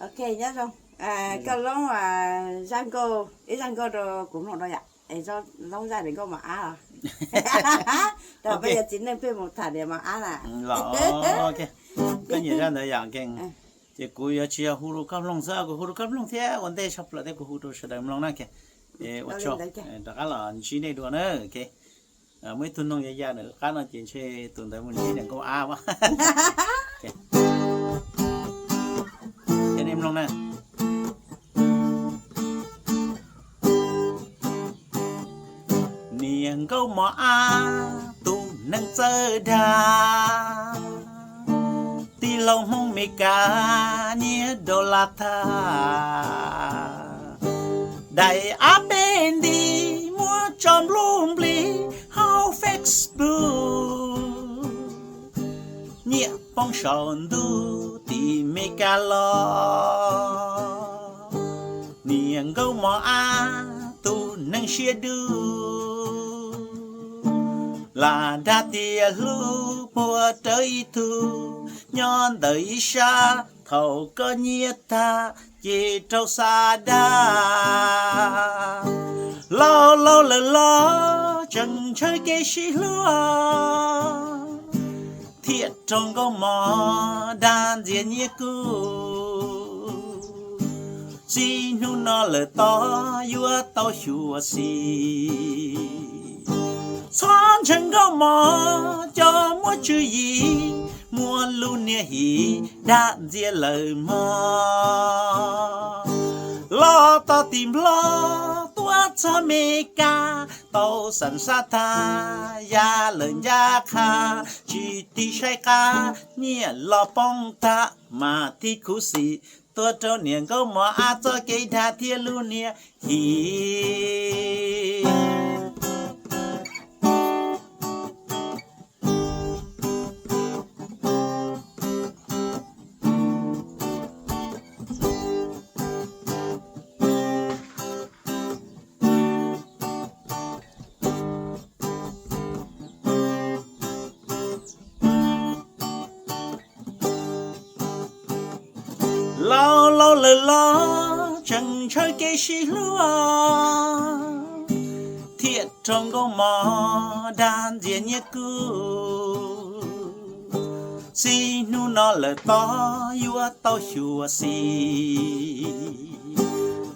Ok, nyob zoo. Koj loob zaj nkauj, ib zaj nkauj rau kuv mloog rau yom, es loob zaj niam nkauj mos ab los. Rau peb yog txiv neej peb mus tham niam mos ab na. Koj nyiam zaj ntawd yom, ces kuv yuav tsis yog hu rau koj mloog xwb, kuv hu rau koj mloog thiab ua ntej tshaj plaws thiab kuv hu rau sawv daws mloog na. Ua tsaug, rov qab los ntsib nej dua na. Muaj ib tug noog ya ya ntawm qab no ces ntshe tus ntawd mus ntsib niam nkauj ab. Ces nej mloog na. Niam nkauj mos ab tus neeg txawj dag, tij laug Hmoob Mes Kas nyiam dollar tag. Daim ab peb nti muab tso nplub nplig hauv Facebook, nyiam poob saum ntuj tim Mes Kas los. Niam nkauj mos ab tus neeg siab dub, lam dag tias hlub puag rawv ib tug nyob ntawm ib sab, thaum koj nyiam tag ces rau xa dag. Laus laus lawm los tseem ntshaw kev sib hlub, thiaj raug nkauj mos dag ntxias nyiaj kub. Txij hnub no lawm tod yuav tau xyuam xim, txhob ntseeg nkauj mos cov muaj tswv yim, muaj lub niag him dag ntxias lawm mog. Los txog tim Nplog tuaj txog Mes Kas, tau xeem xab thas ya lawm ncaj qha, tsis tig saib qab nyiaj los poob tag, mas tig khuv xim tuaj rau niam nkauj mos ab txoj kev dag thiab lub niag him. Laus laus lawm los tseem ntshaw kev sib hlub, thiaj raug nkauj mos dag ntxias nyiaj kub. Txij hnub no lawm tod yuav tau xyuam xim,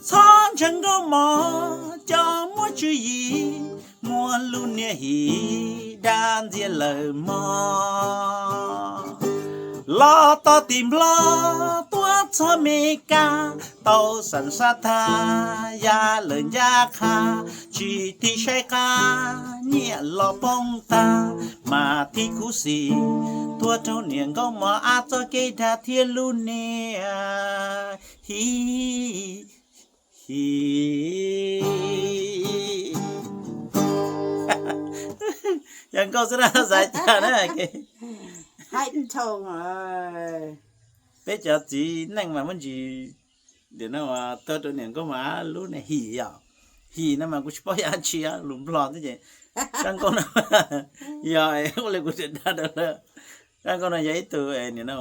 txhob ntseeg nkauj mos cov muaj tswv yim, muaj lub niag him dag ntxias lawm mog. Los txog tim Nplog tuaj txog Mes Kas, tau xeem xab thas ya lawm ncaj qha, tsis tig saib qab nyiaj los poob tag, mas tig khuv xim tuaj rau niam nkauj mos ab txoj kev dag thiab lub niag him. Him. Yog nkauj xwb na, xav cas na. Peb cov txiv neej mas muaj ntsis, tiam no tuaj rau niam nkauj mos ab lub niag him yom. Him no mas kuv tsis paub yog dab tsi, lus Nplog xwb ces zaj nkauj no yog ua li kuv dag rau lawv. Zaj nkauj no yog ib tug, nim no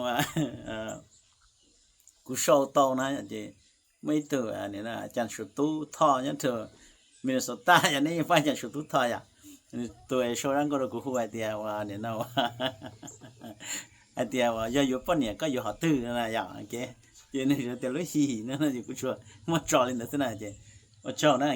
kuv sau tau na, ces muaj ib tug Cas Suav Tub Thoj nyob rau Minnesota, yog nej yeej pab Cas Suav Tub Thoj yom. Tus sau zaj nkauj rau kuv hu hais tias uas nim no hais tias uas yog yuav poj niam koj yuav hom twg no yom. Ces nws hais tias lub him no, ces kuv tsuas muab tso li ntawd xwb na, ces ua tsaug na.